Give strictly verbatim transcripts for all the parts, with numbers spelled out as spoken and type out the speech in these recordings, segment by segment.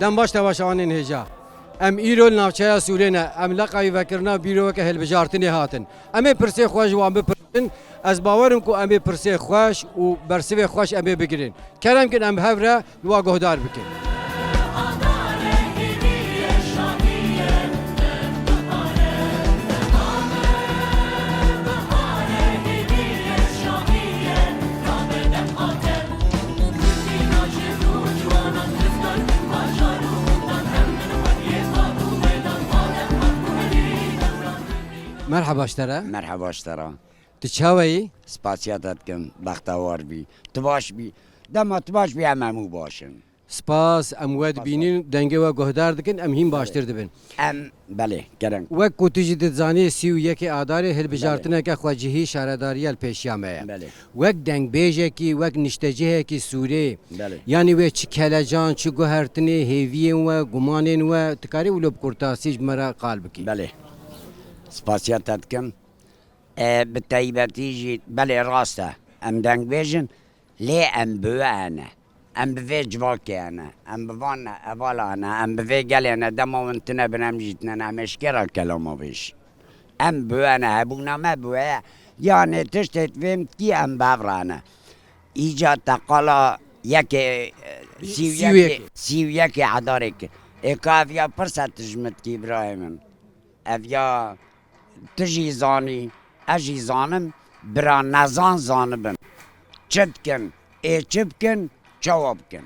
Dem baş temaşevanên hêja. Em îro li navçeya Sûrê ne. Em leqa wî vekirina bîroyeke hilbijartinê hatin. Em ê pirsê xwe ji wan bipirsin. Ez bawer im ku em ê pirsê xweş û bersivê xweş em ê bigirin. Kerem kin em bi hev re li wa guhdar bikin. Merheba ji te re. Merheba ji te re. Tu çawa yî? Spasiya te dikim, bextewar bî. Tu baş bî. Dema tu baş bî, em hemû baş in. Spas, em we dibînin, dengê we guhdar dikin, em hîn baştir dibin. Em, belê, kerem. Wek ku tu jî dizanî, sî û yekê Adarê hilbijartineke xwecihî şaredariya li pêşiya me ye. Belê. Wek dengbêjekî, wek niştecihekî Sûrê, Belê. Yanî wê çi kelecan, çi guhertinê, hêviyên we, gumanên we, tu karî wilo bi kurtasî ji me re qal bikî? Belê. Spasiya te dikim. E, bi taybetî jî, belê rast e. Em dengbêj in, lê em bi we hene. Em bi vê civakê hene. Em bi van hevala hene. Em bi vê gelê hene. Dema hûn tune bin em jî tune ne. Em eşkera kelama vêj. Em bi we hene. Hebûna me bi we ye. Yanê tiştê fêm dikî em bi hev re hene. Îca te qala yekê, e, sî û yekê, sî û yekê Edarê kir. Ê ka ev ya pirse tu ji min dikî birayê min. Ev ya tu jî zanî, ez jî zanim, bira nezan zanibin. Çi dikin, ê çi bikin, çawa bikin?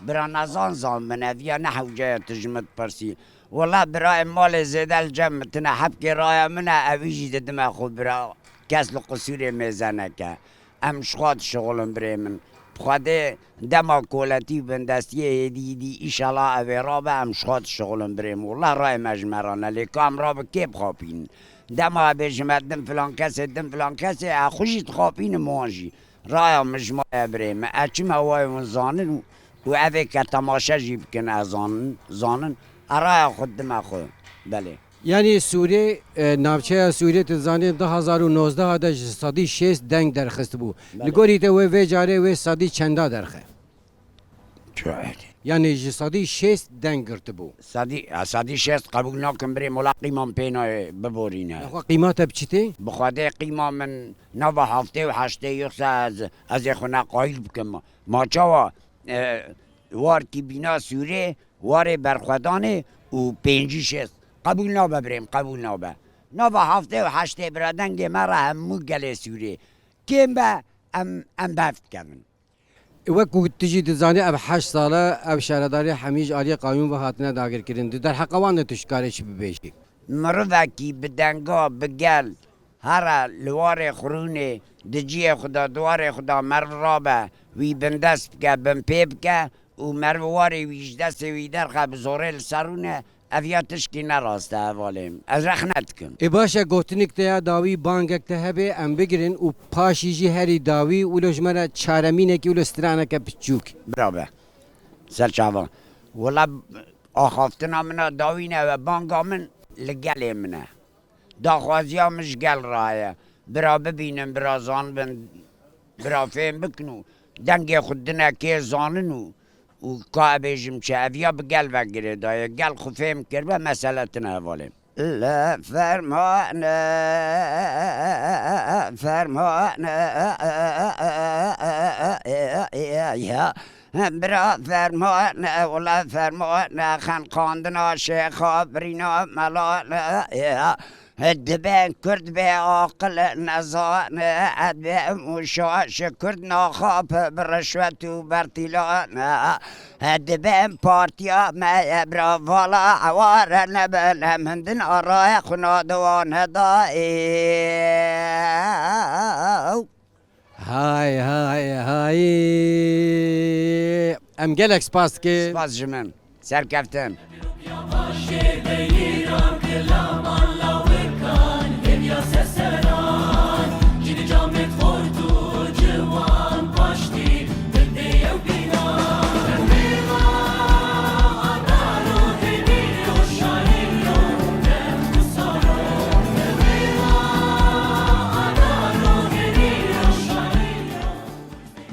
Bira nezan zanibin, ev ya ne hewce ye tu ji min dipirsî. Wela birayê malê zêde li cem min tune, hebkê raya min e, ewî jî didime xwe bira. Kes li qisûrê mêze neke. Em ji xwe dişixulin birê min. Bi Xwedê dema koletî û bindestiyê hêdî dî îşela ew ê rabe, em ji xwe dişixulin birê min. Wela rayê me ji me re ne, lê ka em rabe kê bixapînin? Dema bêjime din filan kesê, din filan kesê, e xwe jî dixapînim wan jî. Raya min ji me ye birê min. E çima wayê hûn zanin û, û evê ke temaşe jî bikin, e zanin, zanin. E raya xwe dime xwe. Belê. Yanî Sûrê, e, navçeya Sûrê tu zanî du hazar û nozdeh de ji sedî şêst deng derxistibû. Belê. Li gorî te wê vê carê wê sedî çenda derxe? Çi? Yanî ji sedî şêst deng girtibû. Sedî, e, sedî şêst qebûl nakim birê min, wela qîma min pê nayê biborîne. Xwe qîma te bi çi tê? Bi Xwedê qîma min nava heftê û heştê, yoxsa ez, ez ê xwe neqayîl bikim. Ma çawa, e, warkî bîna Sûrê, warê berxwedanê û pêncî şêst. Qebûl nabe birêm, qebûl nabe. Nava heftê û heştê bira dengê me re hemû gelê Sûrê. Kêm be em, em berf dikevin. Wek ku tu jî dizanî ev heşt sal e, ev şaredarê hemî ji aliyê qanûn ve hatine dagirkirin. Di derheqa wan de tu ji karê çi bibêjî? Mirovekî bi denga, bi gel, here li warê xirûnê, di ciyê xwe de, di warê xwe de meriv rabe, wî bindest bike, binpê bike û meriv warê wî ji destê wî derxe, bi zorê li ser rûne, ev ya tişkî ne rast e hevalê min. Ez rexne dikim. Ê baş e, gotinik te ya dawî, bangek te hebe, em bigirin û paşî jî herî dawî wilo ji me re çaremînekî wilo straneke piçûk. Bira be. Ser çava. Wela axaftina min a dawî ne ve, banga min li gelê min e. Daxwaziya min ji gel re heye. Bira bibînin, bira zanibin, bira fêm bikin û dengê xwe dine kê zanin û, û ka bêjim çi, ev ya bi gel ve girêdaye. Gel xwe fêm kiribe, mesele tine hevalê. Li fermane, fermane, ya. Bira fermane, wela fermane, xenqandina şêxa birîna melane, ya. Dibên Kurd bê aqil nezane, edbê Mûşa ji Kurd naxap bi rişwet û bertîlane. Dibên partiya me ye bira vala eware nebin, em hindin araye xuna diwane dayê. Hay, hay, hay. Em gelek spas dikin. Spas ji min. Serkeftin.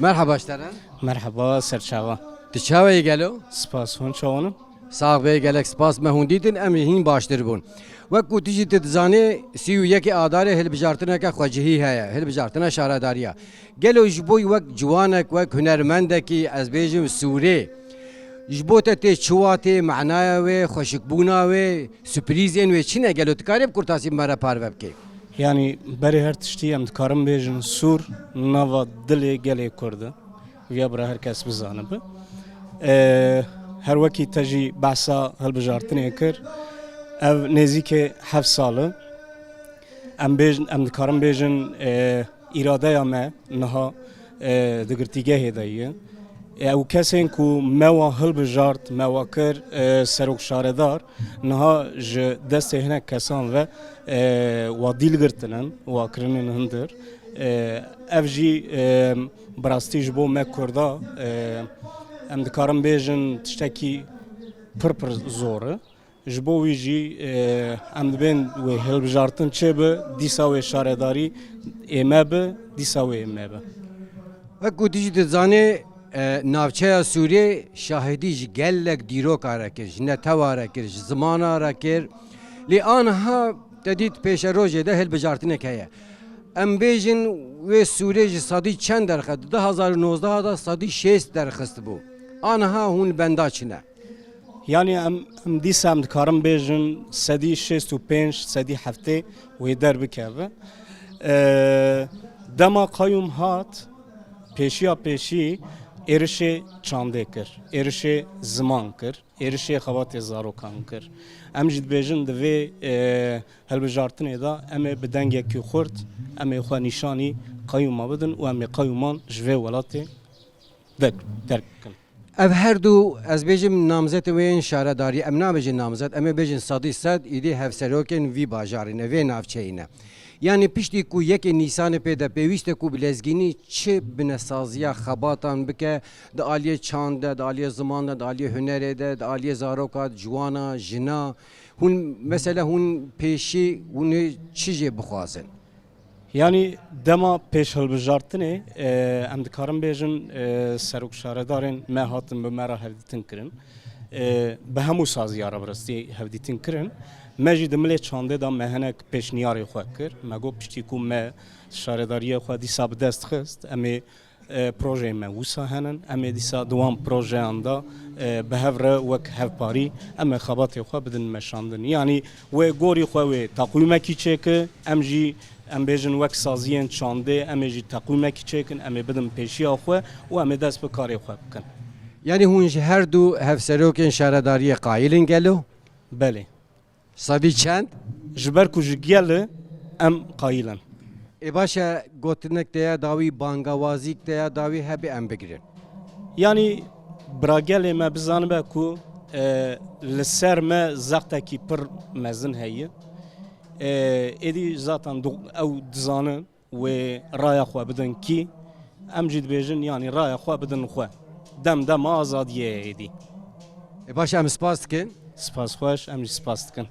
Merhaba ji te re. Merhaba, serçava. Tu çawa yî gelo? Spas, hûn çawan in? Sax bê, gelek spas, me hûn dîtin, em hîn baştir bûn. Wek ku tu jî tu dizanî, sî û yekê Adarê hilbijartineke xwecihî heye, hilbijartina şaredariya. Gelo ji bo wek ciwanek, wek hunermendekî, ez bêjim sûrê, ji bo te tê çi watê, manaya wê, xweşikbûna wê, surprîzên wê çi ne? Gelo tu karê bi kurtasî bi me re parve bikê? Yanî berê her tiştî em dikarin bêjin, sûr nava dilê gelê Kurd e. Viya bira her kes bizanibe. E, her wekî te jî behsa hilbijartinê kir, ev nêzîkê heft sal e. Em bêjin, em dikarin bêjin, e, îradeya me niha, e, di girtîgehê de ye. E, ew kesên ku me wa hilbijart, me wa kir, e, serok şaredar, niha ji destê hinek kesan ve, e, wa dîl girtin in, wa kirinin hundir. E, ev jî, e, bi rastî ji bo me Kurda, e, em dikarin bêjin tiştekî pir pir zor e. Ji bo wî jî, e, em dibên wê hilbijartin çêbe, dîsa wê şaredarî ê me be, dîsa wê ê me be. Wek ku tu jî dizanê, e, navçeya Sûriyê şahidî ji gelek dîroka re kir, ji netewa re kir, ji zimana re kir. Lê aniha te dît pêşerojê de hilbijartinek heye. Em bêjin wê sûrê ji sedî çend derxist? Di du hazar û nozdeh de sedî şêst derxist bû. Aniha hûn li benda çi ne? Yanî em, em dîsa em dikarin bêjin sedî şêst û pênc, sedî heftê wê derbikeve. Ee, dema qayûm hat, pêşiya pêşî êrişê çandê kir, êrişê ziman kir, êrişê xebatê zarokan kir. Em jî dibêjin di vê, e, hilbijartinê de em ê bi dengekî xurt, em ê xwe nîşanî qayûma bidin û em ê qayûman ji vê welatê derk, derk bikin. Ev her du, ez bêjim, namzetên wê yên şaredarî, em nabêjin namzet, em ê bêjin sedî sed, îdî hevserokên vî bajarî ne, vê navçeyî ne. Yanî piştî ku yekê Nîsanê pê de pêwîst e ku bi lezgînî çi binesaziya xebatan bike, di aliyê çand de, di aliyê ziman de, di aliyê hunerê de, di aliyê zaroka, ciwana, jina. Hûn, mesela hûn pêşî hûn ê çi jê bixwazin? Yanî dema pêş hilbijartinê, e, em dikarin bêjin, e, serok şaredarên me hatin bi me re hevdîtin kirin. E, bi hemû saziya re bi rastî hevdîtin kirin. Me jî di milê çandê de me hinek pêşniyarê xwe kir. Me got piştî ku me şaredariyê xwe dîsa bi dest xist, em ê, e, projeyê me wisa henin. Em ê dîsa di wan projeyan de, e, bi hev re wek hevparî em ê xebatê xwe bidin meşandin. Yanî wê gorî xwe wê teqwîmekî çêke, em jî, em bêjin, wek saziyên çandê, em ê jî teqwîmekî çêkin, em ê bidin pêşiya xwe û em ê dest bi karê xwe bikin. Yanî hûn ji her du hevserokên şaredariyê qayil in gelo? Belê. Sedî çend? Ji ber ku ji gel e, em qayil in. Ê baş e, gotinek te ya dawî, bangawazîk te ya dawî hebe em bigirin. Yanî bira gelê me bizanibe ku, e, li ser me zextekî pir mezin heye. E, êdî zaten du-, ew dizanin wê raya xwe bidin kî, em jî dibêjin, yanî raya xwe bidin xwe. Dem dema azadiyê ye êdî. Ê baş, em spas dikin. Spas xweş, em jî spas dikin.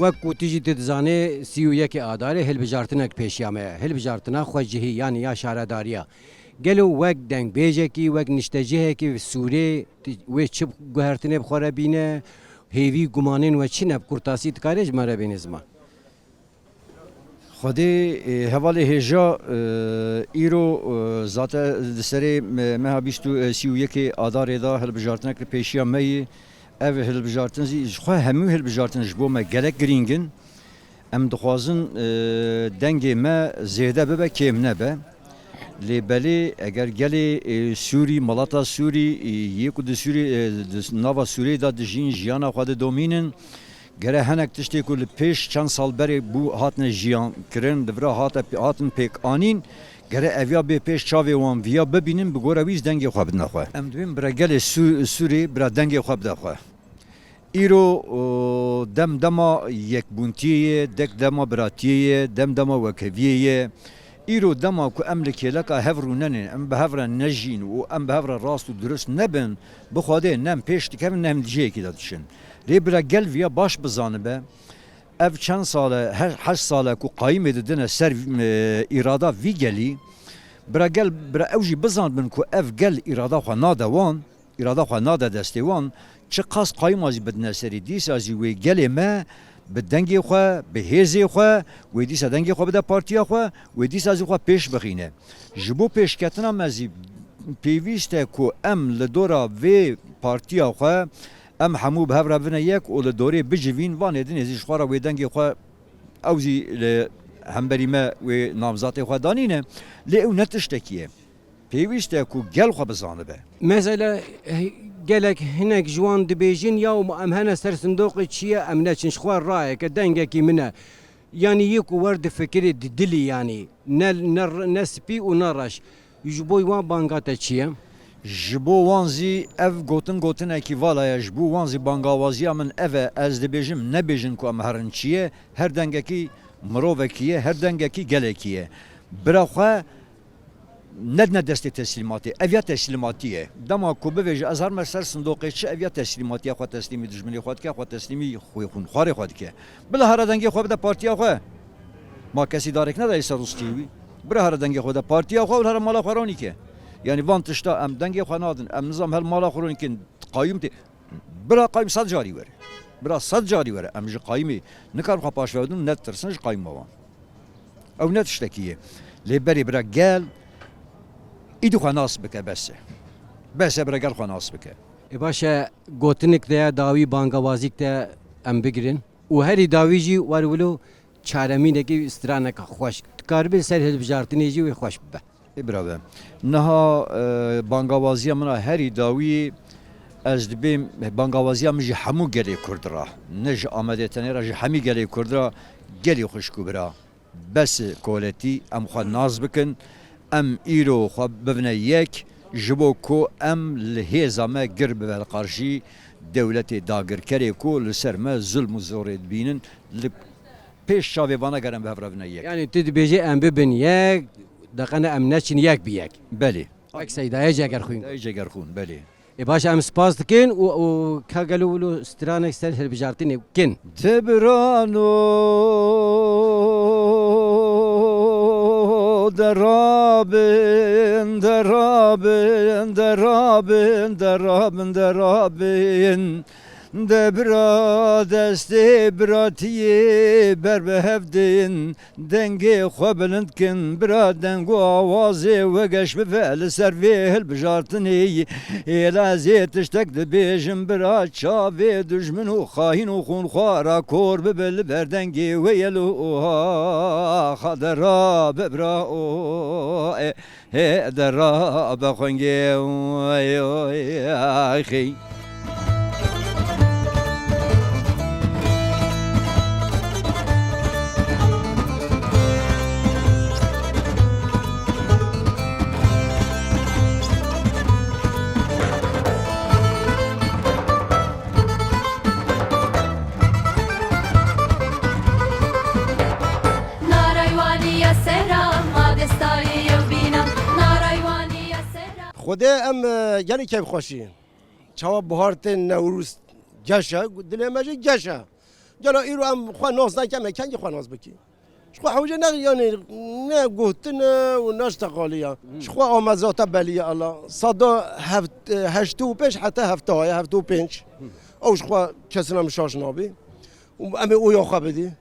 Wek ku tu jî tu dizanê, sî û yekê Adarê hilbijartinek pêşiya me ye. Hilbijartina xwecihî, yanî ya şaredariya. Gelo wek dengbêjekî, wek niştecihekî Sûrê, tu, wê çi guhertinê bi xwe re bîne, hêvî gumanên we çi ne, bi kurtasî dikarê ji me re bîne ziman? Xwedê, e, hevalê hêja, e, îro, e, zate di serê me-, meha bîst û, e, sî û yekê Adarê de hilbijartinek li pêşiya me yê. Ev hilbijartin zî ji xwe hemû hilbijartin ji bo me gelek girîng in. Em dixwazin, e, dengê me zêde bibe, kêm nebe. Lê belê eger gelê, e, Sûrî, malata Sûrî, e, yê ku di Sûrî, e, di nava Sûriyê de dijîn, jiyana xwe didomînin, gere hinek tiştê ku li pêş çend sal berê bû hatine jiyan kirin, li vira hate, hatin pêk anîn, gere ev ya bê pêş çavê wan viya bibînin, bi gora wî ji dengê xwe bidine xwe. Em dibên bira gelê Sû-, Sûrê, bira dengê xwe bide xwe. Îro, o, dem dema yekbûntiyê ye, dek dema biratiyê ye, dem dema wekheviyê ye. Îro dema ku em li kêleka hev rûnenê, em bi hev re nejîn û em bi hev re rast û dirust nebin, bi Xwedê ne em pêş dikevin, ne em di cihekî de diçin. Lê bira gel viya baş bizanibe, ev çend sal e, he-, heşt sal e ku qayîmê didine ser, e, îrada vî gelî. Bira gel, bira ew jî bizanibin ku ev gel îrada xwe nade wan, îrada xwe nade destê wan, çiqas qayîma jî bidine serî, dîsa jî wê gelê me bi dengê xwe, bi hêzê xwe, wê dîsa dengê xwe bide partiya xwe, wê dîsa jî xwe pêş bixîne. Ji bo pêşketina me jî pêwîst e ku em li dora vê partiya xwe, em hemû bi hev re bine yek û li dorê bicivîn, van ê dinê jî ji xwe re wê dengê xwe, ew jî li hemberî me wê namzatê xwe danîne. Lê ew ne tiştekî ye. Pêwîst e ku gel xwe bizanibe. Mesela, eh, gelek hinek ji wan dibêjin, ya em hene ser sindoqê çi ye, em neçin, ji xwe rayeke, dengekî min e. Yanî yê ku wer difikirê di dilî, yanî ne, ne, ne spî û ne reş. Ji bo wan banga te çi ye? Ji bo wan zî ev gotin gotinekî vala ye. Ji bo wan zî bangawaziya min ev e. Ez dibêjim, nebêjin ku em herin çi ye. Her dengekî mirovekî ye, her dengekî gelekî ye. Bira xwe nedine destê teslîmatê. Ev ya teslîmatî ye. Dema ku bivêje ez herme ser sindoqê çi, ev ya teslîmatiya xwe teslîmî dijminê xwe dike, xwe teslîmî xwê xûnxwarê xwe dike. Bila here dengê xwe bide partiya xwe. Ma kesî darek neda ser rûstiyê wî. Bira here dengê xwe de partiya xwe û here mala xwe ronîke. Yanî van tişta em dengê xwe nadin, em nizam her mala xwe ronîkin, qayûm tê. Bira qayûm sed carî were. Bira sed carî were. Em ji qayûmê nikarin xwe paşve bidin, netirsin ji qayûma wan. Ew ne tiştekî ye. Lê berê bira gel, îdî xwe nas bike, bes e. Bes e bira gel xwe nas bike. Ê baş e, gotinik te ya dawî, bangawazîk te em bigirin. Û herî dawî jî wer wilo çaremînekî straneka xweş. Dikaribin ser hilbijartinê jî wê xweş bibe. Ê birave. Niha, e, bangawaziya min a herî dawî, ez dibêm bangawaziya min ji hemû gelê Kurd re. Ne ji Amedê tenê re, ji hemî gelê Kurd re, gelî xwişk û bira. Bes koletî, em xwe nas bikin, em îro xwe bibine yek, ji bo ku em li hêza me gir bibe li qarşî dewletê dagirkerê ku li ser me zulm û zorê dibînin, li pêş çavê vana ger em bi hev re bine yek. Yanî tu dibêjî em bibin yek, deqene em neçin yek bi yek. Belê. Wek Seydayê Cegerxwîn. Seydayê Cegerxwîn, belê. Ê baş, em spas dikin û, û ka gelo wilo stranek ser hilbijartinê kin. Te birano derabin, derabin, derabin, derabin, derabin. De bira destê biratiyê ber bi hev din. Dengê xwe bilind kin, bira deng û awazê we geş bibe li ser vê hilbijartinê. Hêla ez ê tiştek dibêjim, bira çavê dijmin û xayîn û xûnxwara kor bibe li ber dengê we yelo. Oha, xadera be bira o, e, hê dera be xwengê, oy, oy, axî. Naraywanî ya sera, ma destarî yew bîna. Naraywanî ya sera. Xwedê em, e, gelî keyfxweşî. Çawa buhar tê Newrûz geş e, dilê me jî geş e. Gelo îro em xwe nas nake, em ê kengî xwe nas bikî? Ji xwe hewce ne, yanî ne guhtine û ne ji teqalî ya. Ji xwe amezata belî ye Allah. Sada heft-, heştê û pênc heta hefta ye, heftê û pênc. Ew ji xwe kesina min şaş nabî. Û em ê oya xwe bidî.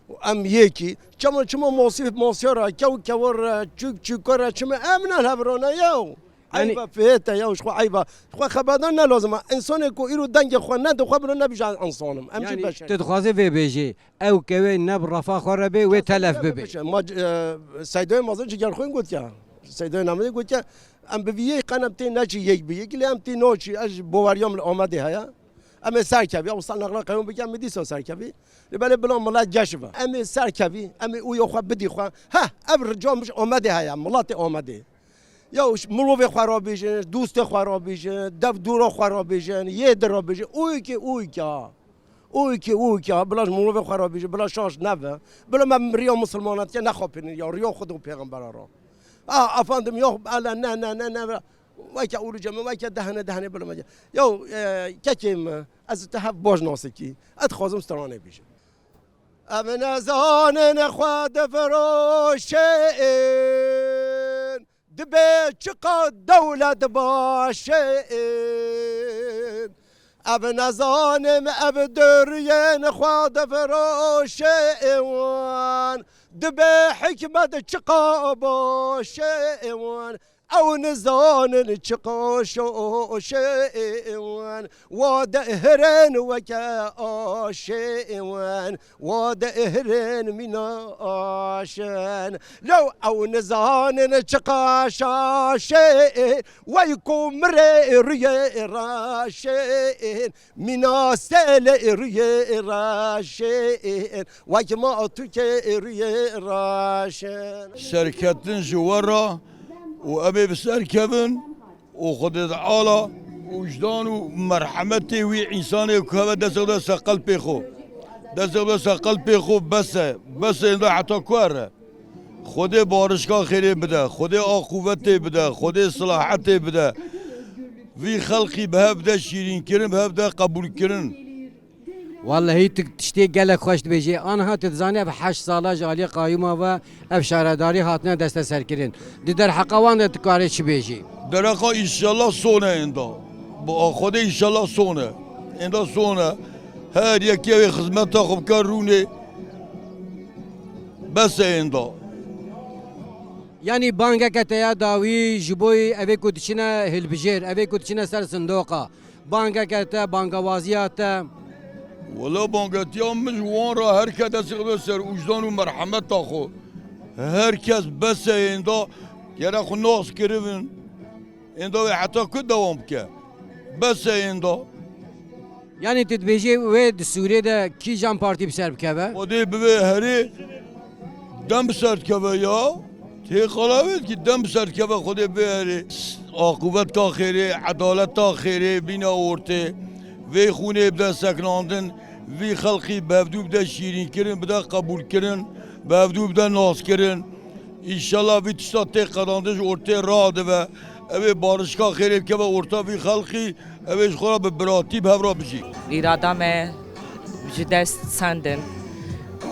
Û em yekî. Çima, çima masî, masiya re, kew, kewa re, çûk, çûka re, çima em ne hevrane yew? Yanî eyba fihête ya, ji xwe eyba. Ji xwe xebadan ne lazim e. Însanê ku îro dengê xwe nede xwe biro nebîje însan im. Em jî yanî beşer. Tu dixwazî vê bêjî, ew kewê ne bi refa xwe re bê, wê telef bibe. Ma, e, Seydayê mezin Cigerxwîn gotiye. Seydayê Namedê gotiye, em bi vî yê qenem tê neçî yek bi yek, lê em tê naçî, ez ji baweriya min li Amedê heye. Em ê serkevî, ew sal nexla qeyûm bike, em ê dîsa serkevî. Lê belê bila milet geş be. Em ê serkevî, em ê oya xwe bidî xwe. Heh, ev rica min ji Amedê heye, miletê Amedê. Ya ş-, mirovê xwe re bêjin, dostê xwe re bêjin, dev dûra xwe re bêjin, yê di re bêjin. Oyke, oyke ha. O iki, o iki, ha, bila ji mirovê xwe re bêje, bila şaş nebe. Bila me riya misilmanetiye nexapînin ya, riya Xwedê û pêxembera re. Ha, efendim, ya, ele, ne, ne, ne, ne, weke ûrûce min, weke dehne, dehne bila me. Ya, e, kekê min, ez te hev baş nasikî, ez dixwazim stranê bêjim. Em nezanin xwe difiroşin, dibê çiqa dewlet başin. Ev nezanim, ev duriyên xwe difiroşin, dibê hikmet çiqa başin. Ew nizanin çiqa şoşin, wa dihrin weke aşin, wa dihrin mîna aşin. Lew ew nizanin çiqa şaşin, wey ku mirê rûyê raşin, mîna sêlê rûyê raşin, wek ma tûkê rûyê raşin. Serketin ji we re û em ê bi ser kevin û Xwedê Teala wijdan û merhemetê wî însanê ku heve destê xwe de ser qelpê xwe. Destê xwe de ser qelpê xwe bes e. Bes e, ênda heta ku here? Xwedê barişka xêrê bide, Xwedê aqûvetê bide, Xwedê silahetê bide. Vî xelqî bi hev de şîrînkirin, bi hev de qebûlkirin. Wallahî tu tiştê gelek xweş dibêjî. Aniha tu dizanî ev heşt sala ji aliyê qayûma ve ev şaredarî hatine desteserkirin. Di derheqa wan de tu karê çi bêjî? Dereqa înşallah sone ênda. Bi Xwedê înşallah sone. Ênda sone. Her yekê wê xizmeta xwe bike rûnê. Bes e ênda. Yanî bangeke te ya dawî ji bo evê ku diçine hilbijêr, evê ku diçine ser sindoqa. Bangeke te, bangawaziya te. Wela bangetiya min ji wan re her kes destê xwe ser wijdan û merhemeta xwe. Her kes bes e ênda gere xwe nas kiribin. Ênda wê heta ku dewam bike? Bes e ênda. Yanî tu dibêjî wê di Sûriyê de kîjan partî bi ser bikeve? Xwedê bi vê herê dem bi ser dikeve ya. Tê qala wê dikî dem bi ser dikeve Xwedê bi vê herê. Aqûbeta xêrê, edaleta xêrê bîne ortê. Vê xûnê bide sekinandin, vî xelqî bi hevdû bide şîrînkirin, bide qebûlkirin, bi hevdû bide naskirin. Înşallah vî tişta tê qedandin ji ortê radibe. Ew ê barişka xêrê bikeve orta vî xelqî, ew ê ji xwe re bi biratî bi hev re bijî. Îrada me ji dest sendin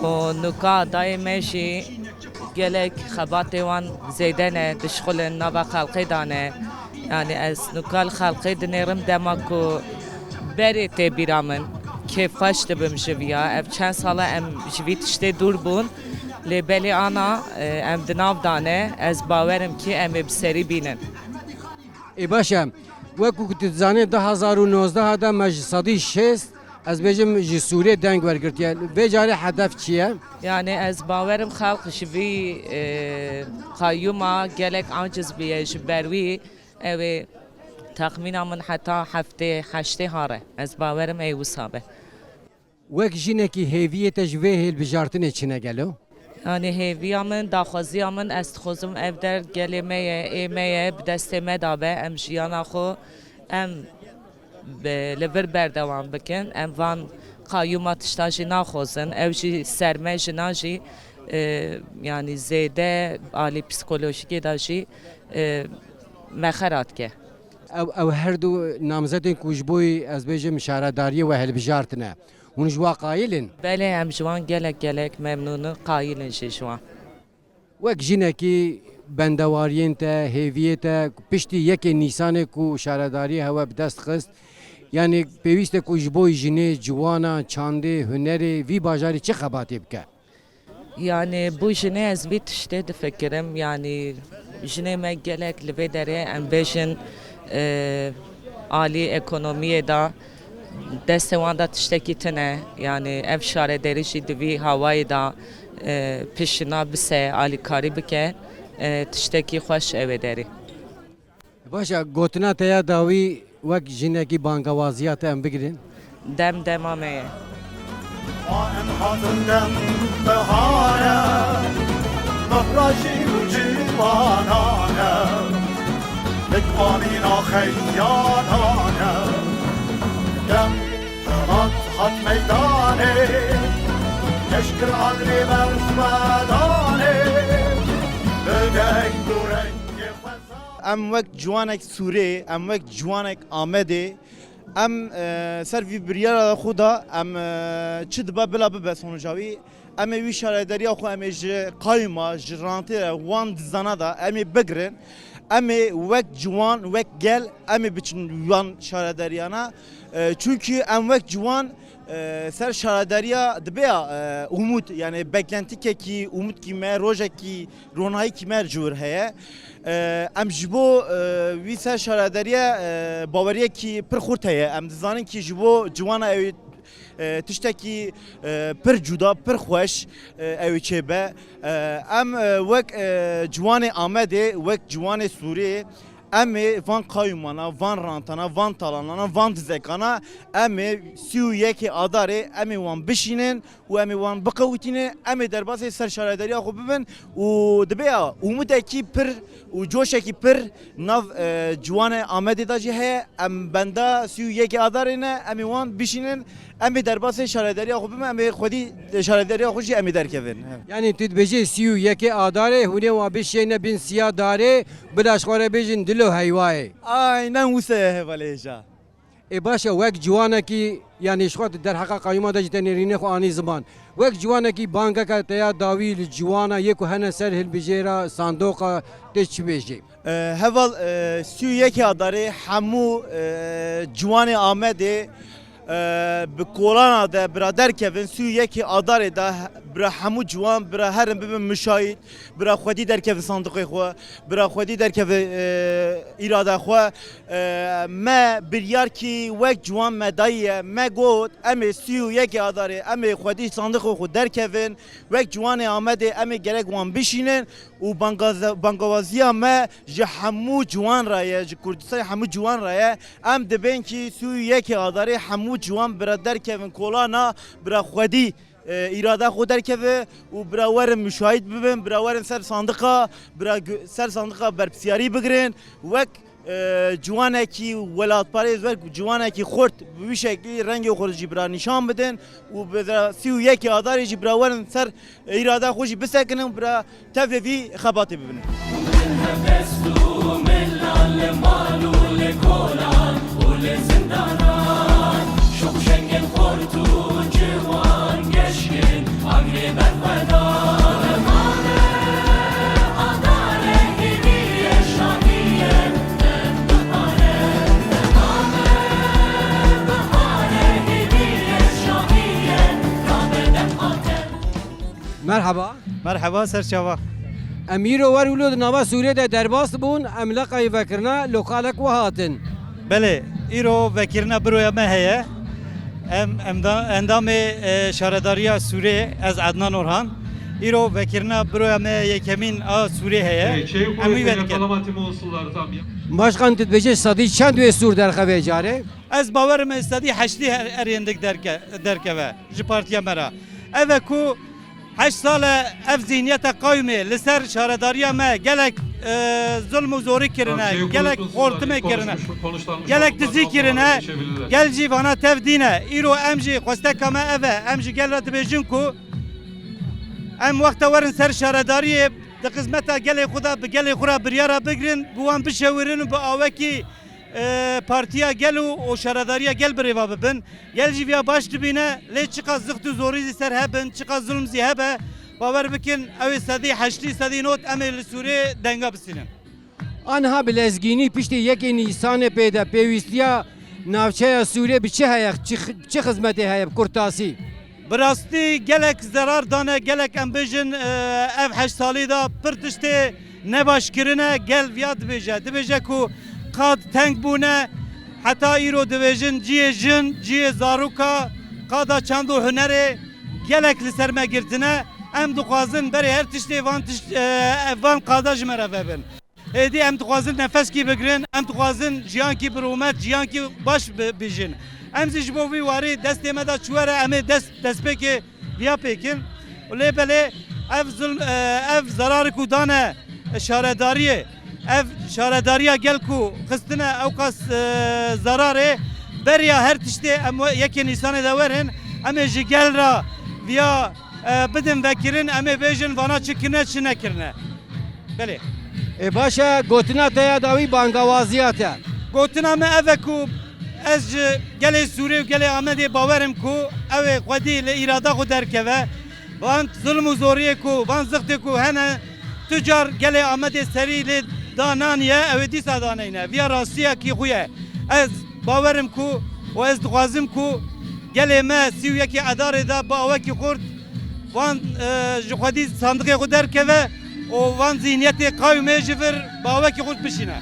û nuka dayê me jî gelek xebatê wan zêde ne, dişxulin nava xelqê de ne. Yanî ez nuka li xelqê dinêrim dema ku berê tê bîra min, kêfxweş dibim ji viya. Ev çend sala em ji vî tiştê dûr bûn. Lê belê ana, e, em di nav de ne, ez bawerim kî em ê bi serî bînin. Ê baş e, wekî ku tu dizanî du hazar û nozdeh de me ji sedî şêst, ez bêjim, ji Sûriyê deng wergirtiye. Vê carê hedef çi ye? Yanî ez bawerim xelq ji vî, e, qayûma gelek aciz bûye, ji ber wî ew ê texmîna min heta heftê heştê here. Ez bawerim ê wisa be. Wek jinekî hêviyê te ji vê hilbijartinê çi ne gelo? Yanî hêviya min, daxwaziya min, ez dixwazim ev der gelê me ye, ê me ye, bi destê me de be, em jiyana xwe, em bi, li vir berdewam bikin. Em van qayûma tişta jî naxwazin. Ew jî ser me jina jî, e, yanî zêde alî psîkolojîkê de jî, e, me xera dike. Ew, ew her du namzetên ku ji bo, ez bêjim, şaredariyê we hilbijartine. Hûn ji wan qayil in? Belê, em ji wan gelek gelek memnûn in, qayil in jî ji wan. Wek jinekî bendewariyên te, hêviyê te, piştî yekê Nîsanê ku şaredariyê hewe bi dest xist, yanî pêwîst e ku ji bo jinê, ciwana, çandê, hunerê vî bajarî çi xebatê bike? Yanî bo jinê ez vî tiştê difikirim, yanî jinê me gelek li vê derê em bêjin, e, alî ekonomiyê de destê wan de tiştekî tune, yanî ev şaredarî jî di vî hawayê de, e, pişina bise, alîkarî bike, e, tiştekî xweş ew ê derê. Baş e, gotina te ya dawî wek jinekî bangewaziya te em bigirin. Dem dema me ye. Em hatin dem bihare, bexra jî û ciwanane, hikmanîna xeyanane. Dem hat Meydanê, eşkir adrê ver zmadanê, bi deng û rengê xwe zan. Em wek ciwanek Sûrê, em wek ciwanek Amedê, em, e, ser vî biryara xwe da, em, e, çi dibe bila bibe sonuca wî. Em ê wî şaredariya xwe em ê ji qayûma, ji rantê re wan dizana de em ê bigirin. Em ê wek ciwan, wek gel em ê biçin wan şaredariyana. E, çunkî em wek ciwan, e, ser şaredariya dibe ya, e, umûd, yani beklentikekî, umûdkî me, rojekî, ronahîkî me ji wir heye. E, em ji bo, e, wî ser şaredariye, e, baweriyekî pir xurt heye. Em dizanin kî ji bo ciwana ew ê e, tiştekî, e, pir cuda, pir xweş, e, ew ê çêbe. E, em, e, wek, e, ciwanê Amedê, wek ciwanê Sûrê, em ê van qayûmana, van rantana, van talanana, van dizekana, em ê sî û yekê Adarê, em ê wan bişînin û em ê wan biqewitînin, em ê derbasê ser şaredariya xwe bibin û dibe ya umudekî pir û coşekî pir nav, e, ciwanê Amedê de jî heye. Em benda sî û yekê Adarê ne, em ê wan bişînin, em ê derbasê şaredariya xwe bibin, em ê xwedî şaredariya xwe jî em ê derkevin. He. Yani tu dibêjê sî û yekê Adarê, hûn ê wan bişêne bin siya darê, bila ji xwe re bêjin dilo heywa ye. Aynen wisa ye hevalê hêja. Ê baş e, wek ciwanekî, yanî ji xwe tu derheqa qayûma de jî te nêrînê xwe anî ziman. Wek ciwanekî bangeke te ya dawî li ciwana yê ku hene ser hilbijêra sandoqa tê çi bêjê? E, heval, e, sî û yekê Adarê hemû, e, ciwanê Amedê, e, bi kolana de bira derkevin, sî û yekê Adarê de bira hemû ciwan bira herin bibin muşahîd, bira xwedî derkevin sandiqê xwe, bira xwedî derkeve, e, îrada xwe. E, me biryarkî wek ciwan me dayiye. Me got, em ê sî û yekê Adarê, em ê xwedî sandiqê xwe derkevin. Wek ciwanê Amedê, em ê gerek wan bişînin û bangaze-, bangawaziya me ji hemû ciwan re ye, ji Kurdistanê hemû ciwan re ye. Em dibên kî sî û yekê Adarê hemû ciwan bira derkevin kolana, bira xwedî e, îrada xwe derkeve û bira werin muşahîd bibin, bira werin ser sandiqa, bira gu-, ser sandiqa berpirsiyarî bigirin. Wek, e, ciwanekî welatparêz, wek ciwanekî xurt bi wî şeklî rengê xwe jî bira nîşan bidin û bira sî û yekê Adarê jî bira werin ser îrada xwe jî bisekinin û bira tevlê vî xebatê bibin. Min hevdest û min lan li mal û li kolan û li zindanan. Şoq şengên xort û ciwan geşkin, agirê berxwedan. Mane adare hêviyê şahiyê, dem bihare, mane bihare hêviyê şahiyê, rabe dem hate. Merhaba. Merheba, ser çava. Em îro wer wilo di nava Sûriyê de derbas bûn, em leqayî vekirina lokalek we hatin. Belê, îro vekirina biroya me heye. Em, em da, endamê, e, şaredariya Sûrê, ez Ednan Orhan. Îro vekirina biroya me yekemîn a Sûrê heye. Em wî vedikin. Başkan, tu dibêje sedî çend wê Sûr derxevê carê? Ez bawerim sedî heştî her, her hindik derke-, derkeve ji partiya me re. Ev e ku heşt sal e ev zihniyeta qayûmê li ser şaredariya me gelek, e, zulm û zorî kirine, gelek xortimê kirine, gelek dizî kirine, gel jî vana tev dîne. Îro em jî xwesteka me ev e, em ji gel re dibêjin ku em wexta werin ser şaredariyê di xizmeta gelê xwe de bi gelê xwe re biryara bigirin, bi wan bişewirin û bi awekî e, partiya gel û, û şaredariya gel bi rêva bibin. Gel jî viya baş dibîne, lê çiqas zixt û zorî zî ser hebin, çiqas zulm zî hebe, bawer bikin, ew ê sedî heştî, sedî not em ê li Sûrê denga bisînin. Anha bi lezgînî piştî yekê Nîsanê pê de pêwîstiya navçeya Sûrê bi çi heye, çi xi-, çi xizmetê heye bi kurtasî? Bi rastî gelek zerar dane, gelek em bêjin, e, ev heşt salî de pir tiştê nebaş kirine, gel viya dibêje. Dibêje ku qad teng bûne, heta îro dibêjin cihê jin, cihê zaroka, qada çand û hunerê gelek li ser me girtine. Em dixwazin berê her tiştê van tişt, e, van qada ji me re vebin. Êdî em dixwazin nefeskî bigirin, em dixwazin jiyankî bi rûmet, jiyankî baş bi-, bijîn. Em zî ji bo vî warî destê me de çû were, em ê dest, destpêkê viya pêkin. Û lê belê ev zulm, e, ev zerarê ku dane şaredariyê, ev şaredariya gel ku xistine ewqas, e, zerarê, Beriya her tiştê em we-, yekê Nîsanê de werin, em ê ji gel re viya, e, bidin vekirin, em ê bêjin vana çi kirine, çi nekirine. Belê. Ê baş e, gotina te ya dawî bangawaziya te. Gotina me ev e ku ez ji gelê Sûrê û gelê Amedê bawer im ku ew ê xwedî li îrada xwe derkeve. Van zulm û zoriyê ku, van zixtê ku hene, tu car gelê Amedê serî lê dananiye, ew ê dîsa daneyne. Viya rastiyekî xwe ye. Ez bawer im ku û ez dixwazim ku gelê me sî û yekê Edarê de bi awekî xurt van, e, ji xwedî sandiqê xwe derkeve û van zîhniyetê qawimê ji vir bi awekî xurt bişîne.